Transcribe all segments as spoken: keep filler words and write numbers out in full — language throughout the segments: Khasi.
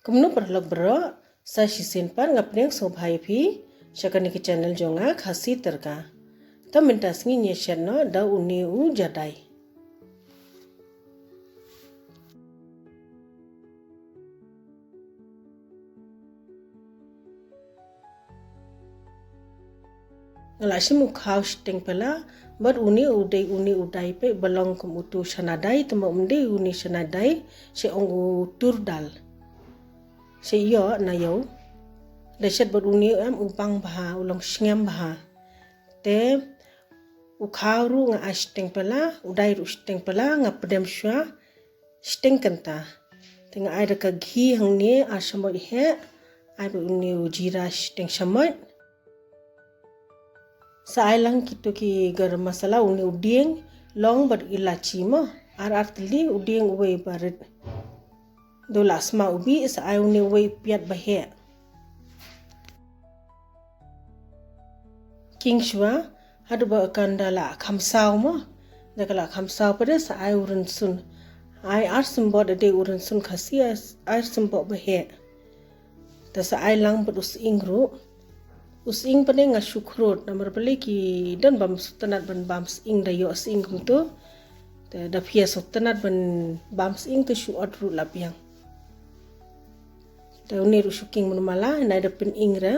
Kumno paralok baroh, sa shisien pat nga pdiang sngewbha ïa phi sha kane ka channel jong nga, Khasi Tyrka. Te mynta sngi ngin ïa shet noh da une u jadai. Nga la shim u khaw shiteng pela, bad une u dei une u dai peit ba long kum utu shana dai, te ma um dei une shana dai, sha ong u tur dal. Sha ïoh na ïoh. Da shet bad une em u bang bha, u long sngem bha. Te u khaw ruh nga ai shiteng pela, u dai ruh shiteng pela, nga pdem shuwa shiteng kynta. Te nga ai da ka ghee hangne ar shamoit heh, ai bad une u jira shiteng shamoit. Sa ai lang kito ki garam masala, une u dieng, long bad ilachi mo, ar ar tylli, u dieng uwei ba rit. Da u la sma u bih, sa ai une uwei u piat ba heh. King shuwa, haduh ba kan da la kham saw mo. Da ka la kham saw pat de sa ai u rynsun. Ai ar symbot de u rynsun Khasi, ai ar symbot ba heh. Te sa ai lang bad u sying ruh. U sying pat de nga shu khrud, namar balei ki don bym sngewtynnat ban bam sying, da ïoh sying kumto. Te da phi ïa sngewtynnat ban bam sying te shu ot ruh la biang. Te une ruh shu king mynno mala, nai da pynïng re.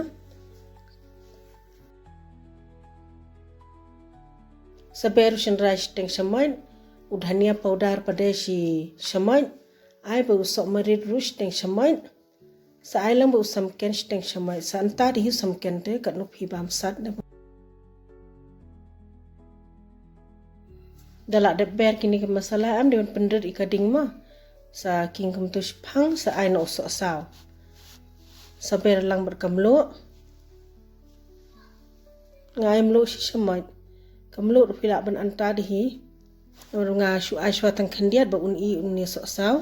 Sa ber u shynrai shiteng shamoit, u dhania powder pat de shi shamoit, ai bad u sohmarit ruh shiteng shamoit. Sa ai lang bad u samken shiteng shamoit, sa ynta dei hi u samken te katno phi bam sat de. Da la dep ber kine ki masala em, dei ban pynrit ïa ka ding mo. Sa king kumto shiphang, sa ai noh u sohsaw. Sa ber lang bad ka mluh. Nga ai mluh shi shamoit. Ka mluh ruh phi lah ban anta dei hi. Namar nga shu ai shuwa tang khyndiat ba un ih une sohsaw.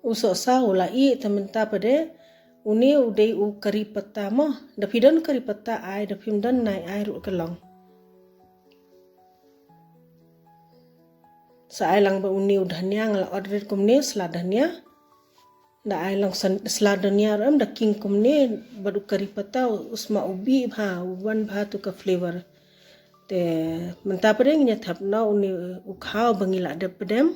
U sohsaw u la ih, te mynta pat de une u dei u kari patta mo. Da phi don kari patta ai, da phim don nai ai ruh ka long. Sa ai lang bad une u dhania, nga la ot rit kumne, sla dhania. Da ai lang san-, sla dhania ruh em, da king kumne bad u kari patta, u sma u bih bha, u wan bha tu ka flavor. Te mynta pat de ngin ïa thep noh une u khaw ba ngi la dep pdem.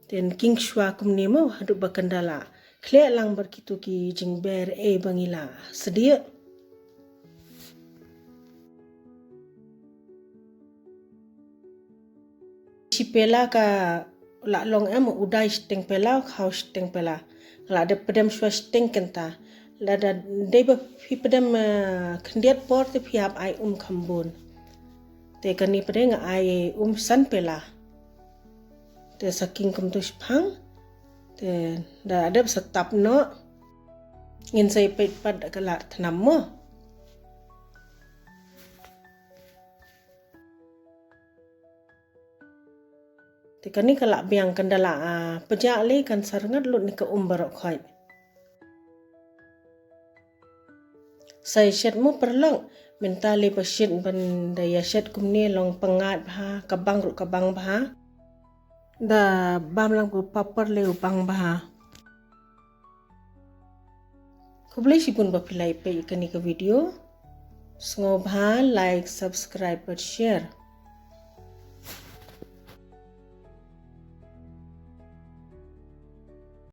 Te king shuwa kumne mo, haduh ba kan da la khleh lang bad kito ki jingber ei ba ngi la sdieh. Shi pela ka la long em, u dai shiteng pela, u khaw shiteng pela. Nga la dep pdem shuwa shiteng kynta. Lada dei ba phi pdem, eh, khyndiat por te phi hap ai um kham bun. Te kane pat de nga ai um san pela. Te sa king kumto shiphang. Te da dep sa tap noh. Ngin sa ïa peit pat da ka lad thnam mo. Te kane ka la biang, kan da la, ah, pjah lei, kan sa rngat lut ne ka um baroh khoit. Sa ïa shet mo paralok, mynta lei ba shit ban da ïa shet kumne, long pyngngad bha, ka bang ruh ka bang bha. Da bam lang u papar lei u bang bha. Khublei shibun ba phi la ïa peit ïa kane ka video. Sngewbha like, subscribe bad share.